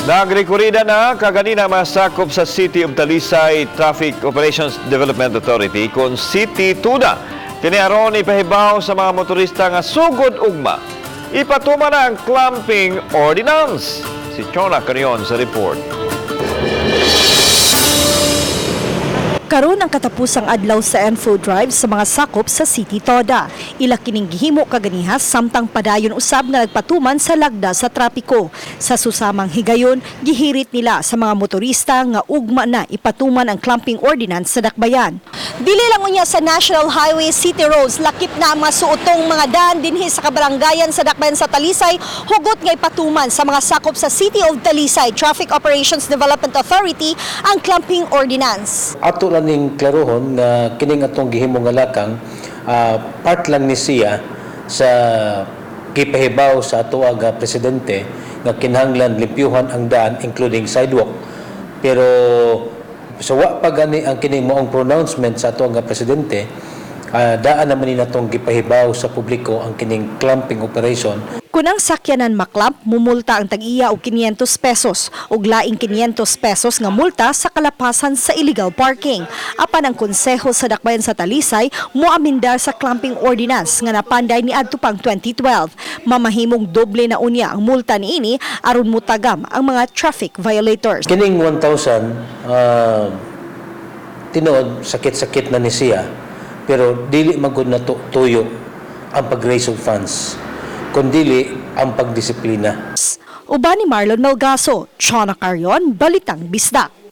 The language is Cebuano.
Nagrekorida na kaganina masakop sa City of Talisay Traffic Operations Development Authority kon City Tuda. Kini aron ipahibaw sa mga motorista nga sugod ugma ipatuman na ang clamping ordinance. Si Chona Carion sa report. Karon ang katapusang adlaw sa Info Drive sa mga sakop sa City Toda. Ila kining gihimo kaganiha samtang padayon usab nga nagpatuman sa lagda sa trapiko. Sa susamang higayon, gihirit nila sa mga motorista nga ugma na ipatuman ang clamping ordinance sa dakbayan. Dili lang unya sa National Highway, City Roads, lakip na ang mga suotong mga daan dinhi sa kabaranggayan sa dakbayan sa Talisay, hugot nga ipatuman sa mga sakop sa City of Talisay Traffic Operations Development Authority ang clamping ordinance. Ato lang ning klarohon nga kining atong gihimo nga lakang, part lang ni siya sa gipahibaw sa ato nga presidente nga kinahanglan limpyuhan ang daan, including sidewalk. Pero sa wa pa gani ang kining maong pronouncement sa ato nga presidente, daan naman ni natong gipahibaw sa publiko ang kining clamping operation. Kung ang sakyanan maklamp, mumulta ang tag-iya og 500 pesos ug laing 500 pesos nga multa sa kalapasan sa illegal parking. Apan ang konseho sa dakbayan sa Talisay moamindar sa clamping ordinance nga napanday ni adto pang 2012. Mamahimong doble na unya ang multa niini aron mutagam ang mga traffic violators. Kining 1,000, tinuod sakit-sakit na ni siya, pero dili magud na tuyo ang pag-raise of funds kundili ang pagdisiplina. Uban ni Marlon Melgaso, Chona Carion, Balitang Bisdak.